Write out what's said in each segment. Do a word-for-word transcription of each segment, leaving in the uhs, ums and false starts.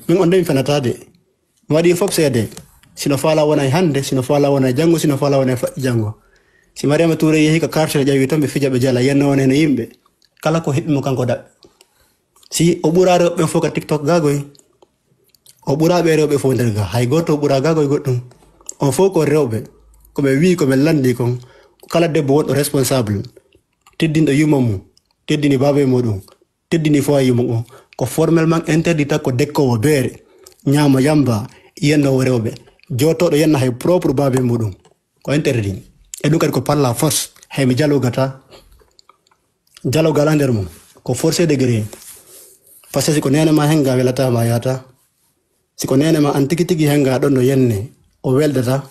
Min on de mi fenataade. Mi waɗi fof seede. Sino faala wona e hannde, sino faala wona e janngo, sino faala wona e faɗɗi janngo. Si Mariama Touré yehi ka quartier ƴawi to ɓe fija ɓe jala, yenno wona hene yimɓe. Kala ko heɓi mo kanko daɓɓi. Si o ɓura rewɓe ɓen fof ka TikTok gagoy. O ɓura ɓe rewɓe fof nder ga. Hay gooto o ɓura gagoy goɗɗum. On fof ko rewɓe. Ko ɓe wi'i, ko ɓe lanndi kon. Kala debbo wonɗo responsable. Teddinɗo yumma mum. Teddini baaba e muɗum. Teddini foyer mum on. Ko formellement interdit tan ko dekkoowo beere. Ñaama yamba. Yennoowo rewɓe. Jootooɗo yenna hay propre baaba e muɗum. Ko interdit. E ɗum kadi ko par la force. Hay mi jalogata. Jalogal a nder mum. Ko forcé degré. Parce que si ko neene ma hen ga welata ma yata. Si ko neene ma an tigi tigi hen ga ɗon no yenne. O weldata.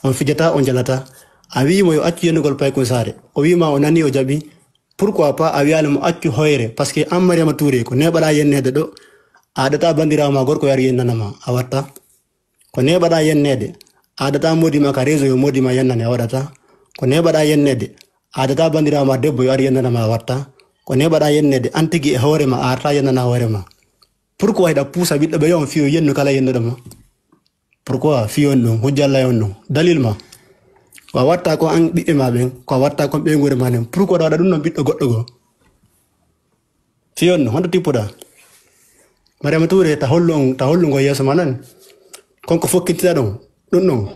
On fijata, on jalata. A wi'i mo yo accu yennugol paykun saare. O wi'i ma o nani o jaɓi. Pourquoi pas a wi'aani mo accu hoyre? Parce que an Mariama Touré ko neɓaɗa yenneede ɗo. A aɗata banndiraawo ma gorko yo ar yennana ma. A watta. Ko neɓaɗa yenneede. A aɗata moodi ma ka réseau yo moodi ma yennane a waɗata. Ko neɓaɗa yenneede. A aɗata banndiraawo ma debbo yo ar yennana ma a watta. Ko neɓaɗa yenneede. An tigi e hoore ma a arta yennana hoore ma. Pourquoi hiɗa puusa ɓiɗɗo ɓe yo on fiyo yennu kala yennuɗo ma? Pourquoi fiyon ɗum? Hujjalla on ɗum. Dalil ma. Ko a watta ko an ɓiɓɓe ma ɓen. Ko a watta kon ɓeynguure ma nden. Pourquoi ɗa waɗa ɗum non ɓiɗɗo goɗɗo goo? Fiyon ɗum. Honto tippuɗa? Mariama Touré, ta hollu on, ta hollu ngo yeeso ma nan. Kon ko fokkintita ɗon. Ɗum ɗon.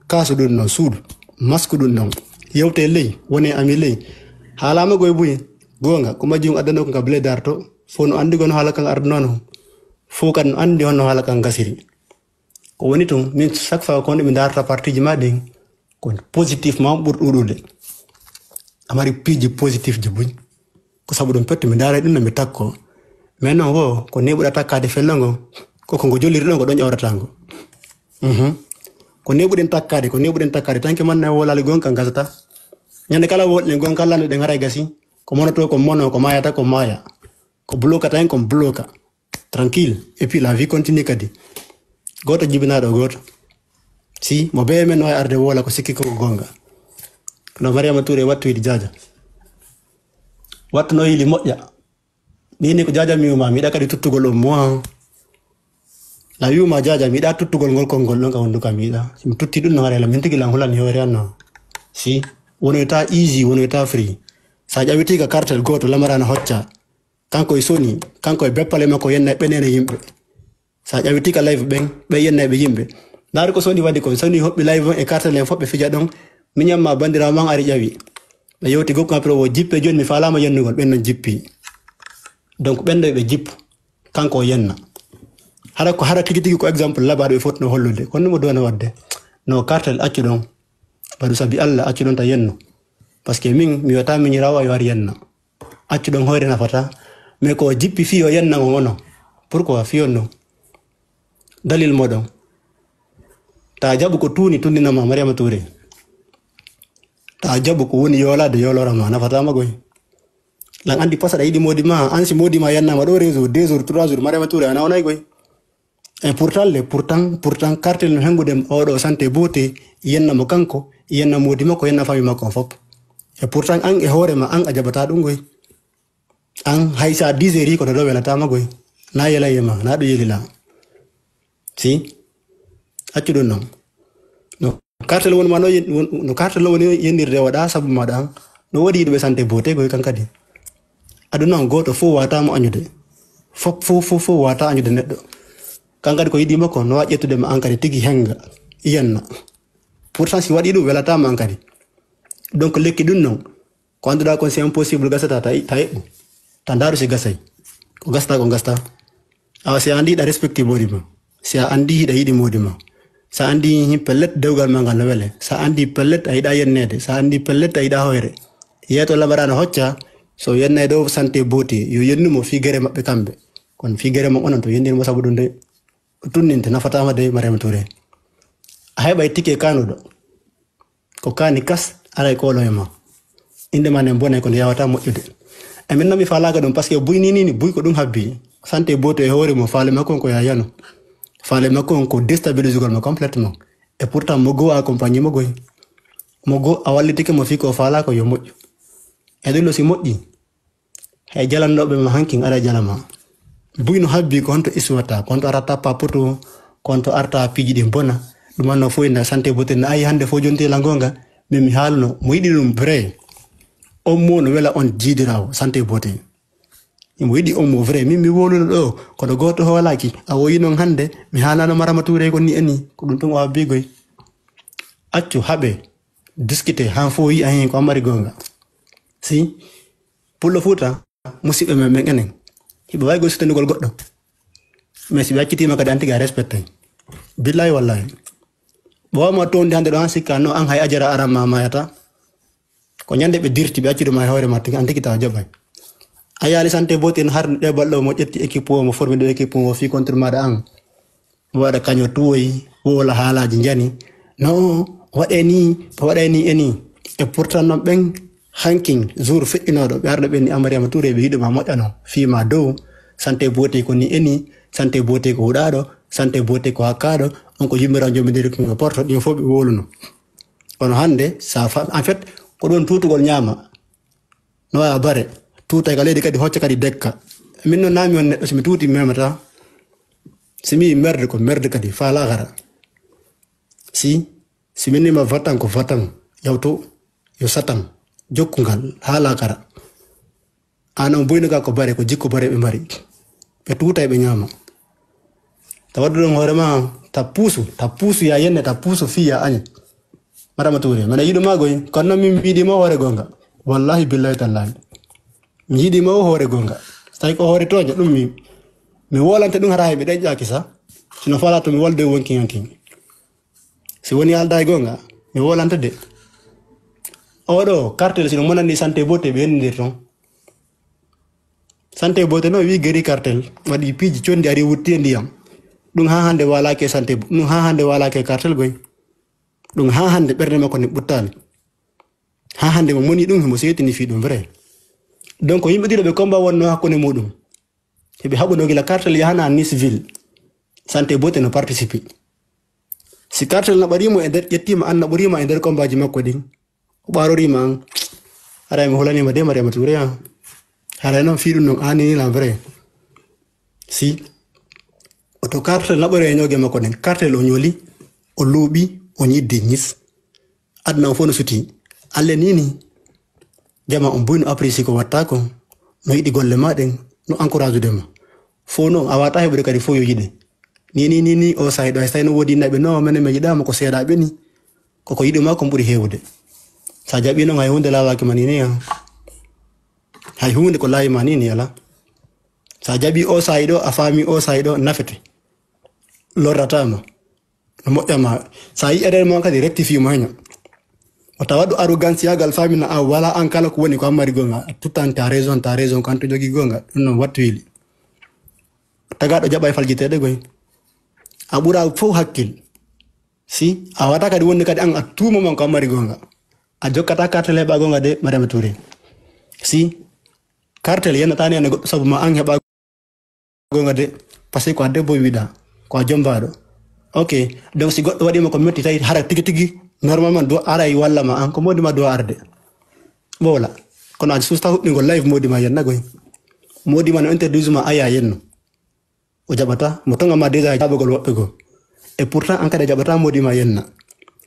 Kaasu ɗum ɗon. Suudu. Masque ɗum ɗon. Yewte ley. Wone ami ley. Haalama goy buy. Goonga. Ko majjum addano ko nga blé d'arto. Fof no andi gono haala kan ardunano. Fof kadi no andi honno haala kan gasiri. Ko woni tun, min chaque fois ko wonde mi darata partie ji ma ɗin, ko positif ma ɓur ɗuɗude. A mari piiji positif ji buy. Ko sabu ɗum petto mi daara ɗum no mi takko. Mais non wo, ko neɓuɗa takkaade fello ngo, ko ko ngo jolliri ɗon ko ɗon ƴawrata ngo. Mhm. Ko neɓuɗen takkaade, ko neɓuɗen takkaade, tanke man na wolali gonka gasata. Ñande kala wolɗen gonka lande ɗen haray gasi, ko monoto ko mono, ko mayata ko maya. Ko bloka tan, ko bloka. Tranquille. Et puis la vie continue kadi. Gooto jibinaaɗo gooto. Si, mo bee men no wawi arde woola ko sikki ko gonga. Kono Mariama Touré wattu yiɗi jaaja. Wattu no yiɗi moƴƴa. Min ni ko jaaja mi wiyuma, mi yiɗa kadi tuttugol on mo. La wiyuma jaaja, mi yiɗa tuttugol ngol konngol ɗon ka honduka mi yiɗa. Si mi tutti ɗum no haray la, min tigi lan hulani hoore an no. Si, wonoyta easy, wonoyta free. Sa ƴawiti ka cartel gooto, lamara no hocca. Kanko e Sony, kanko e beppale makko yenna ɓenene yimɓe. Sa ƴawiti ka live ɓen, ɓe yenna ɓe yimɓe. Ndaari ko Sony waɗi kon, Sony hoɓɓi live on e cartel en fof ɓe fija ɗon. Miñam ma bandirawo man ari ƴawi. Ɓe yewti gokku ma pro wo jippe joni mi falama yennugol, ɓen non jippi. Donc ɓen ɗo ɓe jippu, kanko o yenna. Hara ko hara tigi tigi ko exemple labaɗo ɓe foti no hollude. Kono mo dona wadde. No cartel accu ɗon. Baɗu sabi Allah accu ɗon ta yennu. Parce que min, mi wiyata miñirawo yo ar yenna. Accu ɗon hoyre nafata. Mais ko o jippi fii o yenna on ono. Pourquoi fii on non? Dalil moɗon. Ta jaɓu ko tuuni tundinama Mariama Touré. Ta jaɓu ko woni yoolade yoolorama nafatama goy. Lan andi pasaɗa yiɗi moodi ma, an si moodi ma yennama ɗo réseau, deux jours, trois jours, Mariama Touré ana onay goy. E pourtant le, pourtant, pourtant cartel no hengude oɗo santé beauté, yenna mo kanko, yenna moodi makko, yenna famille makko on fop. E pourtant an e hoore ma, an a jaɓata ɗum goy. An hay sa dix heures yi kono ɗo welatama goy. Na yela e ma, na ɗo yelila. Si? Accu ɗum non. No cartel woni ma no yen-, won-, no cartel woni yennirde waɗa sabu maɗa an. No waɗi yiɗuɓe santé beauté goy kan kadi. Aduna on gooto fof wata mo añude. Fof, fof, fof, fof wata añude neɗɗo. Kan kadi ko yiɗi makko no waɗi ƴettude ma an kadi tigi henga. Yenna. Pourtant si waɗi ɗum welatama an kadi. Donc lekki ɗum non. Ko annduɗa kon c'est impossible gasata ta, ta eɓɓu. Ta ndaru si gasay. Ko gasta ko gasta. Awa si a andi hiɗa respecté moodi ma. Si a andi hiɗa yiɗi moodi ma. Sa andi hin pellet dewgal ma ngal no wele. Sa andi pellet a yiɗa yennede. Sa andi pellet a yiɗa hoyre. Yeeto labara no hocca. So yennay ɗo santé beauté. Yo yennu mo fii gere maɓɓe kamɓe. Kono fii gere mo onon to yennir mo sabu ɗum de. Tunninte nafatama de Mariama Touré. A heɓay tike kanuɗo. Ko kaani kas aray koolo e ma. Innde ma nden bonay kono yawata moƴƴude. E min noon mi faalaaka ɗum parce que buy ni ni ni buy ko ɗum habbi. Santé boto e hoore mo faale makko on ko yayano. Faale makko on ko déstabilisugol mo complètement. Et pourtant mo goo accompagné mo goy. Mo goo a wallitike mo fii ko faalaako yo moƴƴu. E ɗum ɗo si moƴƴi. Hay jalanɗoɓe ma hankin aray jalama. Buy no habbi ko honto histoire ta, ko honto arata papoto, ko honto arta piiji ɗin bona. Ɗum anno fof ina santé beauté na ayi hannde fof jonti la gonga. Mais mi haalno mo yiɗi ɗum vrai. On mo no wela on jiidirawo santé beauté. Mo yiɗi on mo vrai. Min mi woluno ɗo kono gooto hoolaaki. A woyi noon hannde mi haalano Marama Touré ko ni e ni. Ko ɗum tun o habbi goy. Accu haɓe discuter han fof yi'a hen ko amari gonga. Si pullo Fuuta, musidɓe men ɓen enen hiɓe wawi gol sutandugol goɗɗo. Mais si ɓe accitima kadi an tigi a respecté. Billahi wallahi. Ɓowama tondi hande ɗo an sikka no an hay ajara aran ma mayata. Ko ñande ɓe dirti ɓe acci ɗum hay hoore ma tigi an tigi tawa jaɓay. A yaali santé beauté en har ɗe balɗo mo ƴetti équipe o mo formi ɗo équipe o fi contre maɗa an. Waɗa kaño tuwoy, wola haalaji njani. No waɗe ni, waɗe ni e ni. E pourtant non ɓen hankin jour feƴƴinoɗo ɓe arɗo ɓen ni Amariama Touré ɓe yiɗuma moƴƴano fima dow santé beauté ko ni e ni, santé beauté ko huɗaɗo, santé beauté ko hakkaɗo. On ko yimmiran jomidiri ko porto ɗin fof ɓe woluno. Kono hannde sa fa en fait ko ɗon tutugol ñaama. No wawi a bare tuutay ka leydi kadi hocca kadi dekka. Min no nami on neɗɗo somi tuuti mi memata. Somi yi merde ko merde kadi fa lahara. Si si min nima vatan ko vatan. Yawto yo satan jokkungal ha lakara. An on boyno ga ko bare ko jikko bare ɓe mari. Ɓe tuutay ɓe ñaama. Ta waddu ɗon hoore ma ta puusu ta puusu ya yenne ta puusu fi ya añe. Marama Touré mana yiɗo magoy kono noon min mbiɗima hoore gonga. Wallahi billahi tallahi mi yiɗima o hoore gonga. So tawi ko hoore tooña ɗum mi mi wolante ɗum hara hay mi ɗeƴƴaki sa sino fala to mi wolde wonki hankin. Si woni alda e gonga mi wolante de. Oɗo cartel sino monani santé botte ɓe hennidir toon. Santé botte noon wi geri cartel waɗi piiji condi ari wutti e ndiyam. Ɗum ha hande walake santé ɗum ha hande walake cartel goy. Ɗum ha hande ɓernde makko ne ɓuttani. Ha hande mo moni ɗum himo setini fi ɗum vrai. Donc yimɓe ɗiɗo ɓe combat wonno hakkunde muɗum. Hiɓe haɓuno gila cartel yahana Nice ville. Santé botte no participe. Si cartel naɓarimo e nder ƴettima an naɓorima e nder combatji makko ɗin. O ɓarorima an. Haray mi hulanima de Mariama Touré an. Haray noon fi ɗum noon anini la vrai. Si oto cartel naɓore e ñooge makko ɗen cartel o ñooli o luuɓi o ñiddi ñis. Aduna o fof no suti. Alle nini jama on buy no apprécie ko watta ko. No yiɗi golle ma ɗen no encourage ude ma. Fof noon a wata heɓude kadi fof yo yiɗe. Ni ni ni ni o sahi ɗo hay so tawi no woodi naɓe no menen mi yiɗama ko seeɗaɓe ni. Koko yiɗuma kon ɓuri heewude. Sa jaɓi noon hay hunde lawaki ma ni ni a. Hay hunde ko laayi ma ni ni ala. Sa jaɓi o sahi ɗo a faami o sahi ɗo nafete. Lorratama. No moƴƴama. Sa yi erreur ma kadi rectifie mo heño. O tawa ɗo arrogance yagal famina a wala an kala ko woni ko hammari gonga tout temps ta raison ta raison ko an to jogi gonga ɗum noon wattu wili. Tagaɗo jaɓa e faljiteɗe goy. A ɓura fof hakkil. Si a wata kadi wonde kadi an a tuuma man ko hammari gonga. A jokkata cartel heɓa gonga de Mariama Touré. Si cartel yenatani ene goɗɗo sabu ma an heɓa gonga de. Parce que ko a debbo wiɗa ko a jombaɗo. Ok. Donc si goɗɗo waɗima ko metti tawi hara tigi tigi normalement do aray walla ma an ko modi ma do arde. Ɓoola. Kono a susta huɓɓingol live modi ma yenna goy. Modi ma no interdisuma aya yenno. O jaɓata mo toŋa ma déjà jaɓagol woɓɓe goo. Et pourtant an kadi a jaɓata modi ma yenna.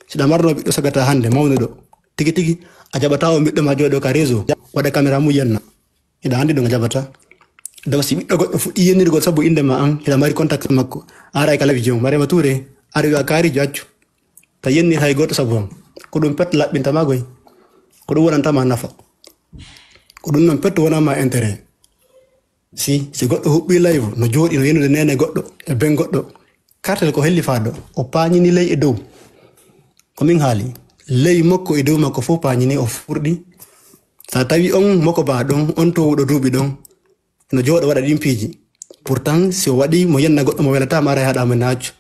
Siɗa marno ɓiɗɗo sagata hannde mawnuɗo tigi tigi a jaɓata o ɓiɗɗo ma jooɗo ka réseau waɗa caméra mum yenna. Hiɗa anndi ɗum a jaɓata. Donc si ɓiɗɗo goɗɗo fuɗɗi yennirgol sabu innde ma an hiɗa mari contact makko a aray ka lavision Mariama Touré aɗa wiya kaarijo accu. Ta yennir hay gooto sabu an ko ɗum pet laɓɓinta ma goy. Ko ɗum wonanta ma nafa. Ko ɗum noon pet wona ma intérêt. Si si goɗɗo huɓɓi live no jooɗi no yenude nene goɗɗo e ben goɗɗo. Cartel ko hellifaɗo o pañini ley e dow. Ko min haali ley makko e dow makko fof pañini o furɗi. Sa tawi on moko ba ɗon on towuɗo duuɓi ɗon no jooɗo waɗa ɗin piiji. Pourtant si o waɗi mo yenna goɗɗo mo welata ma ara e haɗa mo naajo.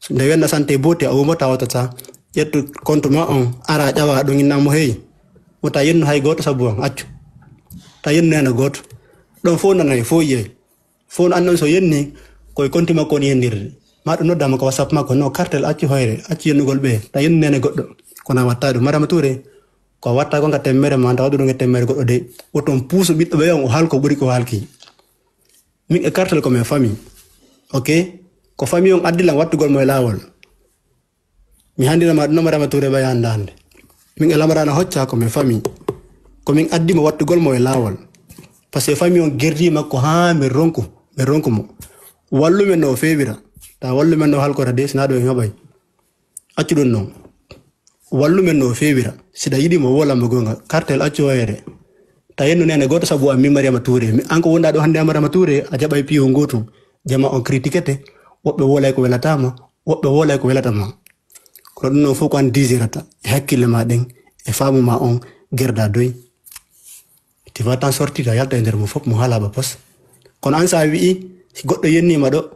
Nde wenna sante booti a umata wotata ƴettu compte ma on ara ƴawa ɗum innamo heeyi. Wota yennu hay gooto sabu on accu. Ta yennu heno gooto. Ɗon fof nanay fof yiyay. Fof no annon so yenni koye compte makko woni yennirde. Ma ɗum noddama ko whatsapp makko no cartel accu hoyre accu yennugol ɓe ta yennu nene goɗɗo. Kono a watta ɗum Marama Touré ko a watta ko nga temmere ma nta waɗu ɗum e temmere goɗɗo de. Woton puuso ɓiɗɗo ɓe on o halko ɓuri ko halki. Min e Kartel ko min famille. Ok? Ko famille on addi lan wattugol mo e laawol. Mi handina ma ɗum no Mariama Touré ɓay hannde hannde. Min e Lamarana hocca ko min famille. Ko min addi mo wattugol mo e laawol. Parce que famille on gerdi makko haa min ronku, min ronku mo. Wallu men no o feewira. Ta wallu men no halkora de, sina ɗo en haɓay. Accu ɗum non. Wallu men no o feewira. Siɗa yiɗi mo, woola mo goonga. Kartel accu hoyere. Ta yennu nene gooto sabu an min Mariama Touré. Mi, an ko wonɗa ɗo hannde a Mariama Touré, a jaɓay piyo ngootu. Jama on critiquete. Woɓɓe woolay ko welata ma. Woɓɓe woolay ko welata ma. Kono ɗum non fof ko an désirata. E hakkille ma ɗen. E faamu ma on. Gerda doy. Tu vas t'en sortir, a yalta e nder mo fof, mo haala ba pos. Kono an sa wi'i, si goɗɗo yennima ɗo,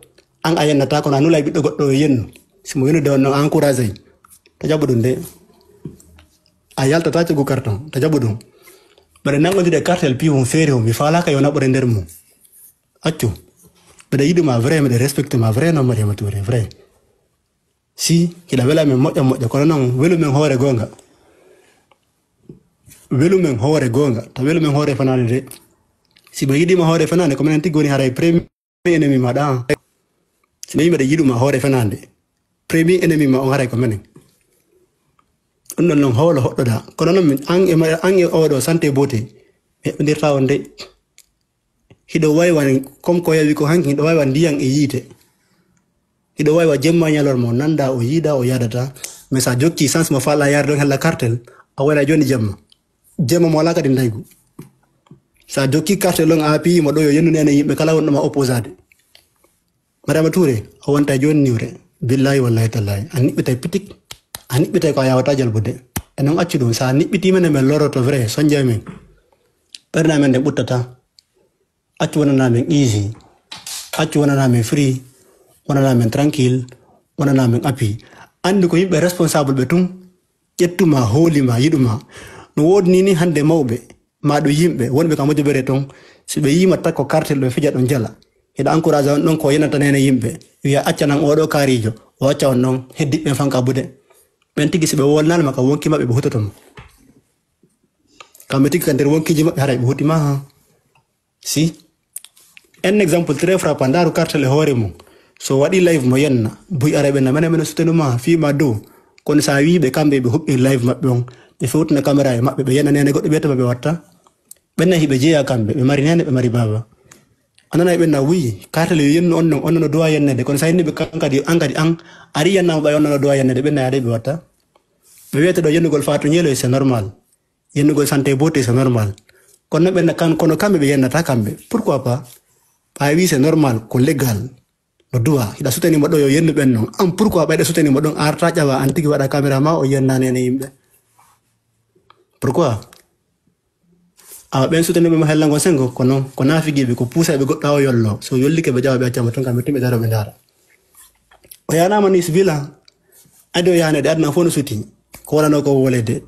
an a yennata, kono a nulay ɓiɗɗo goɗɗo o yennu. Si mo yennude on non, a encourage ay. Ta jaɓu ɗum de. A yaltata cegu carton, ta jaɓu ɗum. Mbeɗa nanngondiri e Kartel piiw hon feere hon, mi faalaka yo naɓore nder mum. Accu. Mbeɗa yiɗi ma vrai, mbeɗa respecte ma vrai, non Mariama Touré, vrai. Si, hiɗa wela men moƴƴa moƴƴa, kono non welu men hoore goonga. Welu men hoore goonga, ta welu men hoore fanaande de. Si ɓe yiɗima hoore fanaande, ko minen tigi woni haray premier ennemi ma ɗa. Si ɓe yimɓe ɗe yiɗuma hoore fanaande, premier ennemi ma on haray ko minen. Ɗum ɗon non hoolo hoɗɗoɗa. Kono non min, an e ma-, an e oɗo santé beauté, mi heɓɓindirta on de. Hiɗo wawi wan, comme ko yawi ko hanki, hiɗo wawi wan ndiyan e yiite. Hiɗo wawi wa jemma e ñalorma, o nanda, o yiida, o yaadata. Mais sa jokki sens mo fala yaade ɗon hella Kartel, a wona joni jemma. Jemma mo wala kadi ndaygu. Sa jokki Kartel ɗon a piyi mo ɗo yo yennu nene yimɓe kala wonɗo ma opposade. Mariama Touré, a wonta joni niwre. Billahi wallahi tallahi. A niɓɓitay pitik. A niɓɓitay ko a yawata jalbude. E non accu ɗum. Sa niɓɓiti men e men loroto vrai, sonja men. Ɓerna men nde ɓuttata. Accu wonana men easy. Accu wonana men free. Wonana men tranquille. Wonana men happy. Andu ko yimɓe responsable ɓe tun. Ƴettuma, hoolima, yiɗuma. No woodni ni hande mawɓe. Ma ɗum yimɓe wonɓe ka mojobere ton, si ɓe yiima takko Kartel ɓe fija ɗum jala. Hiɗa encourage on ɗon ko yenata nene yimɓe. Wiya accanan oɗo kaarijo, o acca on ɗon, heddiɓe ɓen fanka bude. Ɓen tigi si ɓe wolnanima ka wonki maɓɓe ɓe hutoto mo. Kamɓe tigi ka nder wonkiji maɓɓe haray ɓe hutima ha. Si. Un exemple très frappant, ndaaru Kartel e hoore mum. So waɗi live mo yenna, buy ara ɓe na mene mene sutenu ma, fii ma dow. Kono sa wii ɓe kamɓe ɓe huɓɓi live maɓɓe on, ɓe fewtuna caméra e maɓɓe, ɓe yenna nene goɗɗo ɓe tama ɓe watta. Ɓen na hiɓe jeeya kamɓe, ɓe mari nene, ɓe mari baaba. A nanay ɓen na wuyi, Kartel yo yennu on non, on non no duwa yennede. Kono sa yenni ɓe kan kadi, an kadi an, ari yennama ɓay on non no duwa yennede, ɓen na yaade ɓe watta. Ɓe wiyete ɗo yennugol Fatou Ñeelo, c'est normal. Yennugol santé beauté, c'est normal. Kono ɓen na kan, kono kamɓe ɓe yennata kamɓe. Pourquoi pas? Ɓay wi c'est normal, ko légal. No duwa, hiɗa sutani mo ɗo yo yennu ɓen non. An pourquoi ɓayɗa sutani mo ɗon arta ƴawa an tigi waɗa caméra ma o yenna nene yimɓe? Pourquoi? Awa ɓen sutani ɓe mo hella ngo sengo, kono ko nafigiɓe, ko puusayɓe goɗɗo awa yollo. So yollike ɓe ƴawa ɓe accama ton kamɓe tun ɓe daro ɓe ndara. O yanama ni sibila. Adi o yanede aduna fof no suti. Ko wonano ko wolede.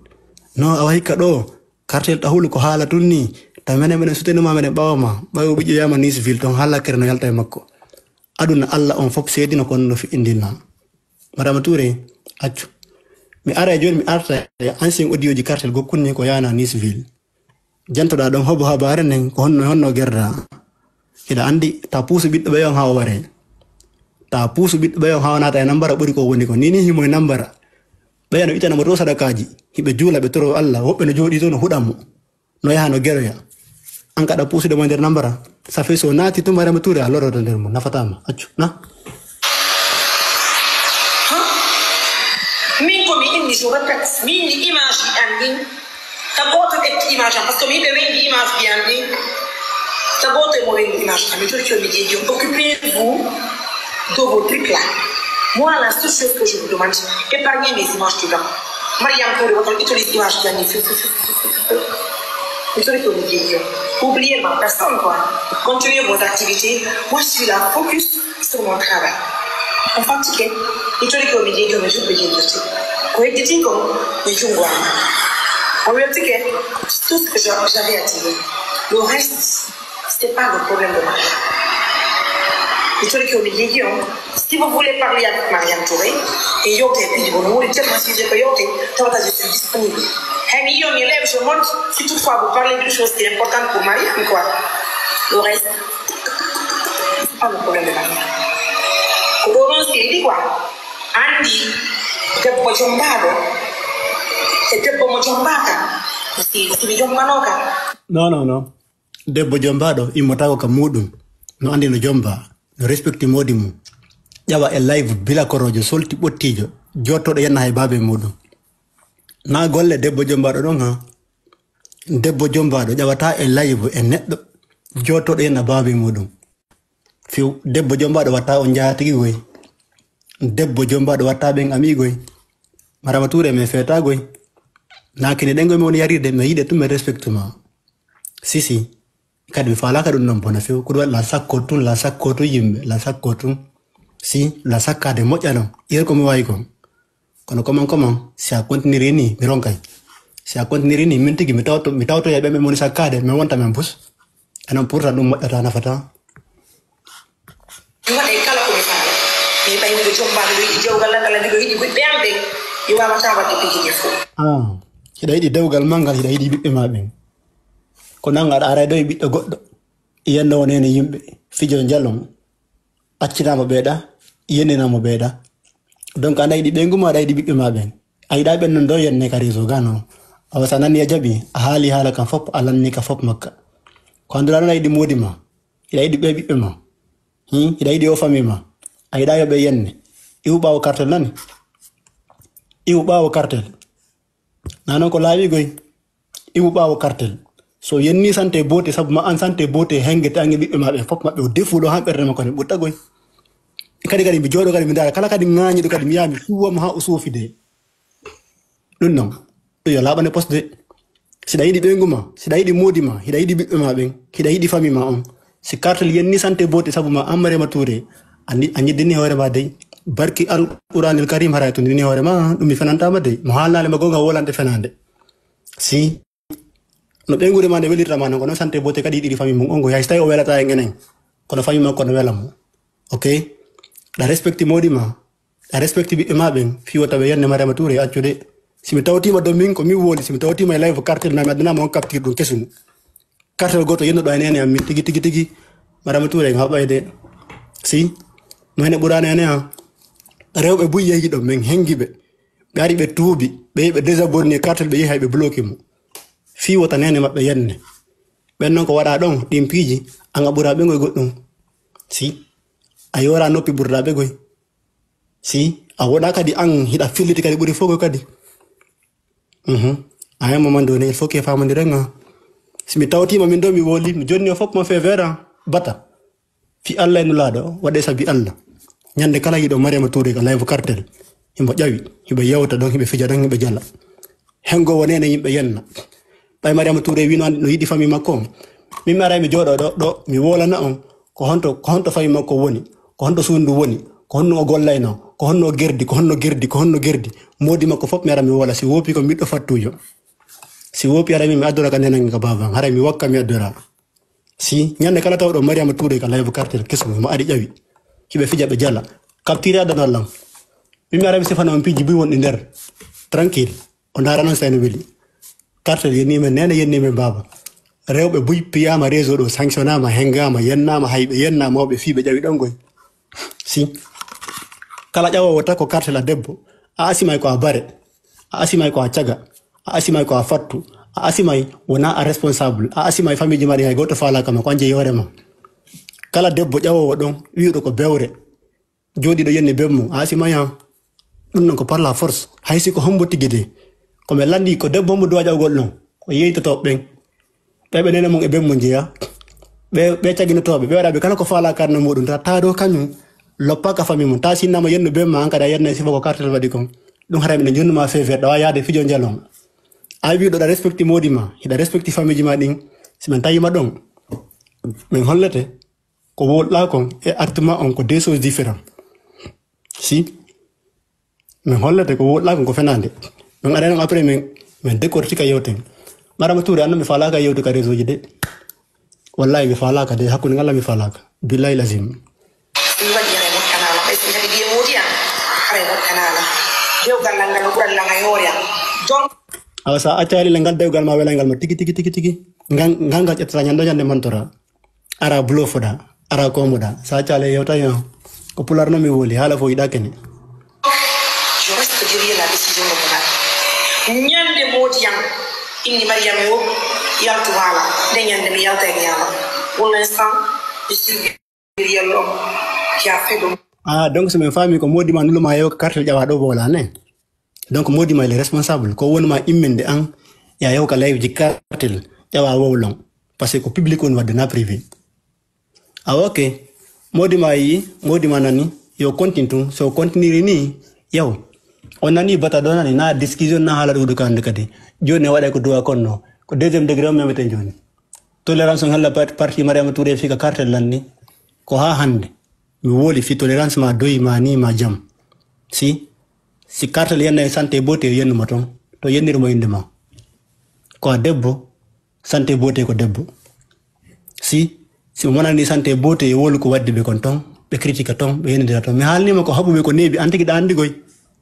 No awa hikka ɗo. Kartel ɗahulu ko haala tun ni, ta menen meɗen sutenuma meɗen ɓawama, ɓawi o ɓiƴƴoyama Nice ville ton haa lakkere no yalta e makko. Aduna Allah on fop seedino kono no fiɗɗindinna. Madama Touré, accu. Mi ara e joni mi arta e ancien audio ji Kartel gokkunni ko yana Nice ville. Jantoɗa ɗon hobo habare nden ko honno honno gerda. Hiɗa andi ta puusu ɓiɗɗo ɓeyon haa o ware. Ta puusu ɓiɗɗo ɓeyon haa o naata e nambara ɓuri ko woni ko. Ni ni himo e nambara. Ɓeya no itana mo to sadakaaji. Hiɓe juula ɓe toro Allah. Woɓɓe no jooɗi to no huɗa mo. No yaha no geroya. An kaɗa puusude mo e nder nambara. Ça fait so naati to Mariama Touré a loroto nder mo. Nafatama. Accu. Na. Min ko mi inni, je répète, mi inni image ji an ɗin. Ta gooto ƴetti image am, parce que mi ɓe wendi image ji an ɗin. Ta gooto e mo wendi image am, mi torki on mi jeeji on. Occupez-vous de vos trucs là. Moi, la seule chose que je vous demande, épargnez mes images dedans. Mariam Touré, votre utilise image ji an ɗin. Mi torki on mi jeeji on. Oubliez ma personne, quoi. Continuez vos activités. Moi, je suis là, focus sur mon travail. On fatigué. Mi torike o mi jeejo mi julɓe jeejirte. Ko hedditi ko mi jungo am. On weltike. Tout ce que j'avais à dire. Le reste, c'était pas le problème de Mariam. Mi torike o mi jeeji on. Si vous voulez parler avec Mariam Touré, et yewte e piiji bon woni tellement sujet ko yewte, tawata je suis disponible. Hey, mi yiyo mi lève, je monte. Si toutefois vous parlez d'une chose qui est importante pour Mariam, quoi. Le reste. Hano ko lende kam. Ko ɗo noon seydi quoi. Anndi debbo jommbaaɗo e debbo mo jommbaaka. Seydi, simi jommbanooka. Non, non, non. Debbo jommbaaɗo immotaako ka muuɗum. No anndi no jommba. No respecti moodi mum. Ƴawa e live bila koroojo, solti ɓottiijo. Joottooɗo yenna hay baabe muuɗum. Na golle debbo jommbaaɗo ɗon, ha? Debbo jommbaaɗo ƴawataa e live e neɗɗo. Joottooɗo yenna baabe muuɗum. Few, debbo jommbaaɗo watta on njaatigi goy. Debbo jommbaaɗo watta ɓen ami goy. Marama Touré, mais feeta goy. Na kini ɗen goy mi woni yaride, mais yiɗe tum, mais respecte ma. Si, si. Kadi mi faalaaka ɗum non bona few. Ko ɗum waɗi la sakko tun, la sakko tun yimɓe, la sakko tun. Si, la sakkaade moƴƴa non. Yer ko mi wawi kon. Kono comment, comment, si a continue ni, mi ronkay. Si a continue ni, min tigi, mi tawto, mi tawto e ɓe, ɓe moni sakkaade, mi wonta men bus. Anon pourtant ɗum moƴƴata, nafata. Mi waɗay kala ko mi faala. Mi ɓay miɗo jomba, miɗo yiɗi jewgal lan, kala miɗo yiɗi ɓiɓɓe am ɓen. Mi wawata waɗde piiji ɗi fof. Ah, hiɗa yiɗi dewgal ma ngal, hiɗa yiɗi ɓiɓɓe ma ɓen. Ko nanga aɗa ara ɗo e ɓiɗɗo goɗɗo. Yenno wonene yimɓe, fijo njalon. Accinaama ɓeeɗa, yenninaa mo ɓeeɗa. Donc, aɗa yiɗi ɓeyngu ma, aɗa yiɗi ɓiɓɓe ma ɓen. A yiɗaa ɓen non ɗo yenne ka réseau ga non. Awa, so a nani a jaɓi, a haali haala kan fop, a lanni ka fop makka. Ko annduɗaa non, a yiɗi moodi ma, hiɗa yiɗi ɓe ɓiɓɓe ma. Hmm? Hiɗa yiɗi o famille ma. A yiɗaa yo ɓe yenne. Iwu ɓaawo cartel nani. Iwu ɓaawo cartel. Na non ko laawi goy. Iwu ɓaawo cartel. So yenni sante boote, sabu ma an sante boote, hengete an e ɓiɓɓe ma ɓe fop maɓɓe o defuɗo han ɓernde makko ne ɓurta goy. E kadi, kadi mi jooɗo kadi mi ndaara. Kala kadi ŋaañiɗo kadi mi yaha mi suwamo haa o suufi de. Ɗum non. Ɗum yo laaɓane poste de. Siɗa yiɗi ɓeyngu ma, siɗa yiɗi moodi ma, hiɗa yiɗi ɓiɓɓe ma ɓen, hiɗa yiɗi famille ma on. Si cartel yenni sante boote sabu ma an Mariama Touré. A ni-, a ñiddini hoore ma dey. Barki Al Qur'anil Karim haray to ndini hoore ma, ɗum mi fenantama dey. Mo haalnaale ma gonga wolante fenande. Si. No ɓeynguure ma nde welirta ma non, ko non sante boote kadi yiɗiri famille mum on, ko hay so tawi o welata en enen. Kono famille makko no wela mo. Ok? Ɗa respecti moodi ma. A respecti ɓiɓɓe ma ɓen, fii wota ɓe yenne Mariama Touré accude. Si mi tawtiima ɗo min, ko min woli, si mi tawtiima e live cartel, ma mi addanaama on capture ɗum kesum. Cartel gooto yennuɗo e nene am min tigi, tigi, tigi. Mariama Touré en haɓayde. Si, no hene ɓuraani ene ha. Rewɓe buy yehi ɗo, min hengi ɓe. Ɓe ari ɓe tuubi, ɓe yehi ɓe désabonné cartel, ɓe yehi hay ɓe bloqué mo. Fii wota nene maɓɓe yenne. Ɓen non ko waɗa ɗon, ɗin piiji, an a ɓura ɓe goy goɗɗum. Si, a yora noppi ɓurɗa ɓe goy. Si a woɗa kadi an hiɗa filliti kadi ɓuri fof ko kadi. Mhm. À un moment donné, il faut que famondiren nga. Si mi tawtima min ɗo mi woli, mi jonni o fof mo fe vera bata. Fi Allah e nulaaɗo, waɗe sabi Allah. Ñande kala yiɗo Mariama Touré ka live cartel. Himo ƴawi, hiɓe yewta ɗon, hiɓe fija ɗon, hiɓe jala. Hengo wonene yimɓe yenna. Ɓay Mariama Touré wino no yiɗi famille makko on. Min mi aray mi jooɗo ɗo, ɗo, mi wolana on. Ko honto, ko honto famille makko woni? Ko honto suudu woni? Ko honno o gollayno? Ko honno o gerdi? Ko honno gerdi? Ko honno gerdi? Moodi makko fof mi ara mi wola. Si woopi ko miɗɗo fattujo. Si woopi ara mi, mi addora ka nenange ka baban. Haray mi wakka mi addora. Si ñande kala tawɗo Mariama Touré ka live cartel kesum, mo ari ƴawi. Hiɓe fija ɓe jala. Capture addanal lan. Min mi ara mi sifana on piiji buy wonɗi nder. Tranquille. O ndaara noon so ene weli. Cartel yenni men neene, yenni men baaba. Rewɓe buy piyama réseau ɗo, sanctionnama, hengama, yennama, hay ɓe yenna mawɓe fii ɓe ƴawi ɗon goy. Si. Kala ƴawowo takko cartel a debbo. A asimay ko a bare. A asimay ko a caga. A asimay ko a fattu. A asimay wona a responsable. A asimay famille ji ma ɗi hay goto faalaka ma, ko an jeyi hoore ma. Kala debbo ƴawowo ɗon, wi'uɗo ko bewre. Jooɗiiɗo yenni bem mum, a asimay han. Ɗum non ko par la force. Hay si ko hombo tigi de. Ko ɓe lanndii ko debbo mo duwa ƴawgol non. Ko yeytotooɓe ɓen. Ɓe ɓe nene mum e bem mo njeya. Ɓe, ɓe caginotooɓe. Ɓe waɗa ɓe kala ko faalaa karne muɗum. Ta, ta ɗo kañum. Loppa ka famille mum. Ta sinnama yenno bem ma an kadi a yenna e sifa ko cartel waɗi kon. Ɗum haray miɗo jonnuma fever ɗo a yaade fijo njalon. A wiɗo ɗa respecti moodi ma. Hiɗa respecti famille ji ma ɗin. Si min tawima ɗon. Min hollete. Ko wowlɗa kon e acte ma on ko deux choses différentes. Si. Min hollete ko wowlɗa kon ko fenande. Min aray non après min, min décortique yewten. Marama Touré, anno mi faalaka yewtu ka réseau ji de. Wallahi mi faalaka de, hakkunde ngal mi faalaka. Billahi lazim. Mi waɗi haray moƴƴanaala, ɓay so mi heɓi ɗiye moodi am, haray moƴƴanaala. Dewgal lan ngal no ɓuran lan hay hoore am. Donc. Awa sa accali le ngal dewgal ma welay ngal ma tigi, tigi, tigi, tigi. Ngal, ngal, ngal ƴettata ñande, ñande mantora. Ara blofoɗa. Ara komoɗa sa cale yewta yo. Ko pular no mi woli hala fo yiɗa kene. Je reste derrière la décision de mon mari. Ñande moodi yam inni Mariam yo yaltu haala. Nde ñande mi yalta e ñaama. Pour l'instant, je suis derrière l'homme qui a fait de. Ah, donc so min faami ko moodi ma nuluma yew ko cartel ƴawa ɗo bola ne. Donc moodi ma il est responsable ko wonma imminde an ya yew ka live ji cartel ƴawa wowlon. Parce que ko public woni wadde na privé. Awa ok. Moodi ma yi, moodi ma nani. Yo continue tun. So continue ni, yow. On nani bata ɗo nani na discussion na haala ɗuɗo kande kadi. Joni waɗa ko duwa konno. Ko deuxième degré on memeten joni. Tolérance on hella parti Mariama Touré fika cartel lanni. Ko ha hande. Mi woli fi tolérance ma doyi ma ni ma jam. Si, si cartel yenna e santé beauté yennuma ton. To yennirmo inde ma. Ko a debbo, santé beauté ko debbo. Si, si mo wonani santé beauté e wolu ko waddi ɓe kon ton, ɓe critique ton, ɓe yendira ton. Mi haalnima ko haɓuɓe ko neeɓi, an tigi ɗa anndi goy.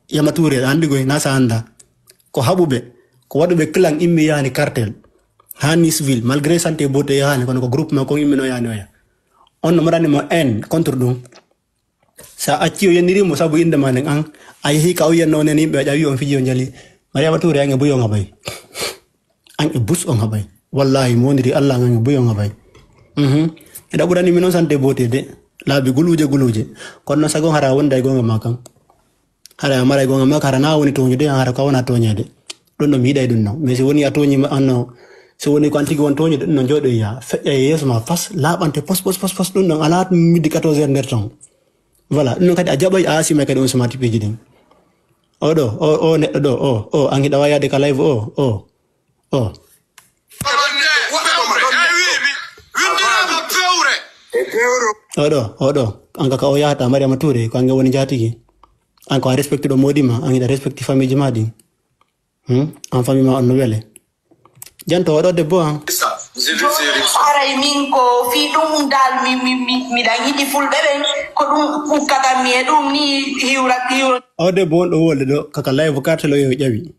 Yama Touré ɗa anndi goy, na sa annda. Ko haɓuɓe, ko waɗuɓe clan immi yani cartel. Ha Niceville, malgré santé beauté yani, kono ko groupe ma kon immi no yani oya. On no marani mo en contre ɗum. Sa acci o yennirimo sabu inde ma nden an, a yehi ka o yiyanno nen yimɓe a ƴawi on fiji o jali. Mariama Touré an e buy on haɓay. An e bus on haɓay. Wallahi modiri Allah an e buy on haɓay. Mhm. Eɗa ɓurani min on santé beauté de. Laabi guluje guluje. Kono no sago hara wonda e gonga ma kan. Hara a mara e gonga ma hara na woni toñude hara ka wona toñede. Ɗum ɗo mi yiɗay ɗum non. Mais si woni a toñi ma anno, si woni ko an tigi won toñude ɗum no jooɗoya feƴƴa e yeeso ma fas laaɓante pos pos pos pos ɗum ɗon ala middi quatorze heures nder ton. Voilà, ɗum noon kadi a jaɓay a asima kadi on smart piiji ɗin. O ɗo, o o neɗɗo ɗo, o o an hiɗa wawi yaade ka live o o o. O ɗo, o ɗo, an ka ka o yahata Mariama Touré ko ange woni jatigi. An ko a respecte ɗo modi ma, an hiɗa respecte famille ji ma ɗin. Hmm? An famille ma on no wele. Janto oɗo debbo an. Haray min ko fii ɗum dal mi mi mi miɗa yiɗi fulɓe ɓen ko ɗum ukkata mi e ɗum ni hiwra hiwra. O debbo on ɗo wolde ɗo kaka live cartel o yo ƴawi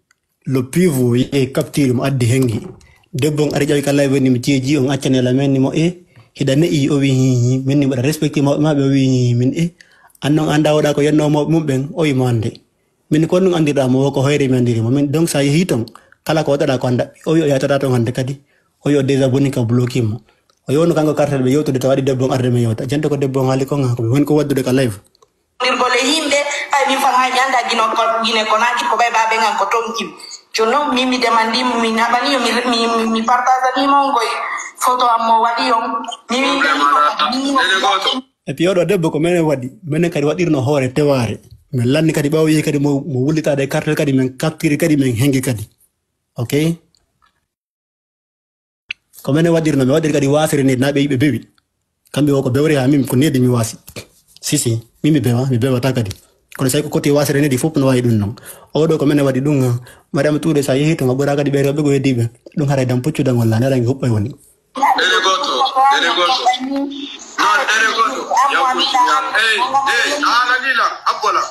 lo pivo ye capture mo addi hengi. Debbo on ari ƴawi ka live ni mi jeeji on accane la men ni mo e hiɗa ne'i o wi hi hi min ni mbaɗa respecté mawɓe maɓe o wi hi hi min e an non anda woɗa ko yenno mawɓe mum ɓen o wi mande. Min ko ɗum anndirɗaa mo woo ko hoyre mi anndiri mo min donc so a yehii toon kala ko waɗaɗaa ko annda o wi o yahtataa toon hannde kadi o wi o désabonné ka bloqué mo o yowno kanko kartel ɓe yewtude tawa waɗi debbo on arde mi yewta jante ko debbo on haali kon ha ko mi woni ko waddude ka live ndirgol e yimɓe ay min fan hay mi annda gine ko gine ko naaki ko ɓay baaɓe ngan ko toon im jooni noon min mi demandi min haɓani yo mi mi mi partageanima on koye photo am mo waɗi on mi windani Et puis oɗo debbo ko menen waɗi, menen kadi waɗirno hoore tewaare. Min lanni kadi ɓawo yehi kadi mo mo wullitaade e kartel kadi min kaftiri kadi min hengi kadi. Ok. Ko menen waɗirno mi waɗiri kadi wasere nedi na ɓe yiɓe bewi. Kamɓe o ko bewre ha min ko nedi mi wasi. Si si, min mi bewa, mi bewata kadi. Kono sai ko koti wasere nedi fof no wawi ɗum non. Oɗo ko menen waɗi ɗum. Mariama Touré sa yehi to ma ɓura kadi ɓe rewɓe ko heddiɓe. Ɗum haray dam puccu dam walla ne rangi huɓɓay woni. Ɗeɗe gooto, ɗeɗe gooto. Non, ɗeɗe gooto. Yaw ko signal. Ey, ey, a haalani lan, abbo lan.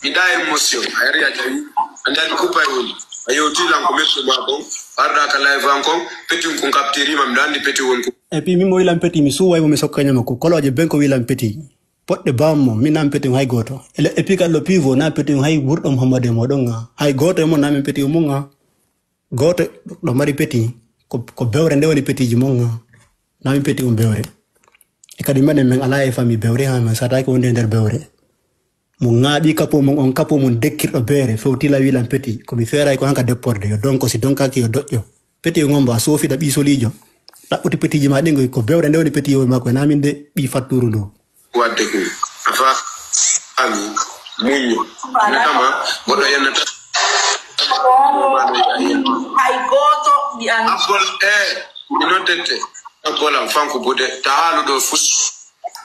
Mi ɗa émotion. A yari a jawi. A ndani kuppay woni. A yewti lan ko mettu ma bon. Arɗa ka live an kon. Petit kun capturima, mi ɗa andi petit won ko. Et puis min mo wilan petit mi suway mo mi sokka ñama ko koloje ben ko wilan petit. Poɗɗe bam mo min nan petit hay gooto. Et puis kallo pivo na petit hay burɗo Muhammadu mo ɗon. Hay gooto e mo na min petit mo nga. Gooto ɗo mari peti ko, ko bewre nde woni petiji mon. Nami peti on bewre. E kadi menen min ala e famille bewre ha min sataki wonde nder bewre. Mo ŋaaɓi kapo mon on kapo mon dekkirɗo beere fewti lawilan peti ko mi feeray ko hanka depporde yo donko si donkaki yo doƴƴo. Peti on ombo a sofiɗa ɓi solijo. Ɗaɓɓuti petiji ma ɗi goy ko bewre nde woni peti yowi makko e namin de ɓi fatturu ndu. Wadde ko a fa ami muñño netama goɗɗo yennata. Hay gooto mi ami. Abbol e mi noddete abbolam fanko bude ta haaluɗo fus.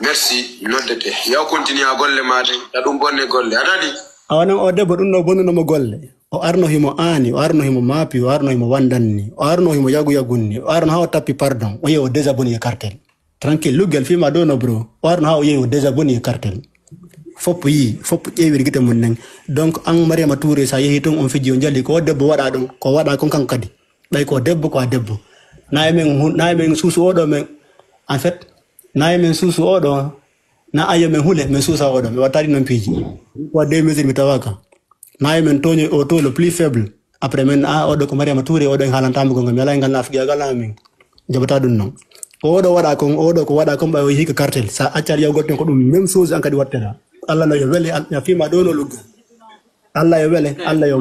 Merci mi noddete yaw continue a golle maɗen ta ɗum bonne golle a nani. Awa non o debbo ɗum ɗo bonnunomo golle. O arno himo aani o arno himo maapi o arno himo wandanni o arno himo yagu yagunni o arno ha o tappi pardon o yehi o désabonné e cartel. Tranquille luggel fima ɗo no bro o arno ha o yehi o désabonné e cartel. Foppo yii foppo ƴeewiri gite mum nen. Donc an Mariama Touré sa yehi toon on fiji o jali ko debbo waɗa ɗon ko waɗa kon kanko kadi. Ɓay ko debbo ko a debbo. Na e men hu- na e men suusu oɗo men. En fait Nayi men suusu oɗo, na ayo men hule, men suusa oɗo, mi wattari noon piiji. Wa deux mesures mi tawaka. Nayi men tooño o to le plus faible. Après men, a oɗo ko Mariama Touré, oɗo en haalantama ko ngam yala ngal nafigiyagal amin. Jabata ɗum noon. Oɗo waɗa kon, oɗo ko waɗa kon ɓay o yihi ko cartel. Sa accar yaw gotten ko ɗum même chose an kadi wattera. Allah no yo wele, Al- ya fima ɗo no lugga. Allah yo wele, Allah yo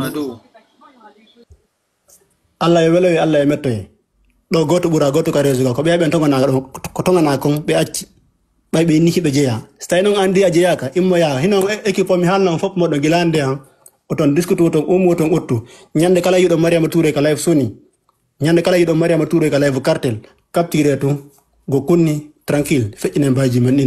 Allah yo weloye, Allah yo mettoye. Ɗo gooto ɓura gooto ka réseau ga. Ko ɓe ɓen toŋanaa ɗo, ko toŋanaa kon ɓe acci. Ɓay ɓe nihi ɓe jeya. So tawi noon an ndi a jeyaaka, immoya. Hino e- équipe o mi haalna on fof moɗon gila nde an. O ton diskutu o ton umu o ton ottu. Ñande kala yiɗo Mariama Touré ka live soni. Ñande kala yiɗo Mariama Touré ka live cartel. Capture tu. Go kunni tranquille. Feƴƴine mbaji men ɗin.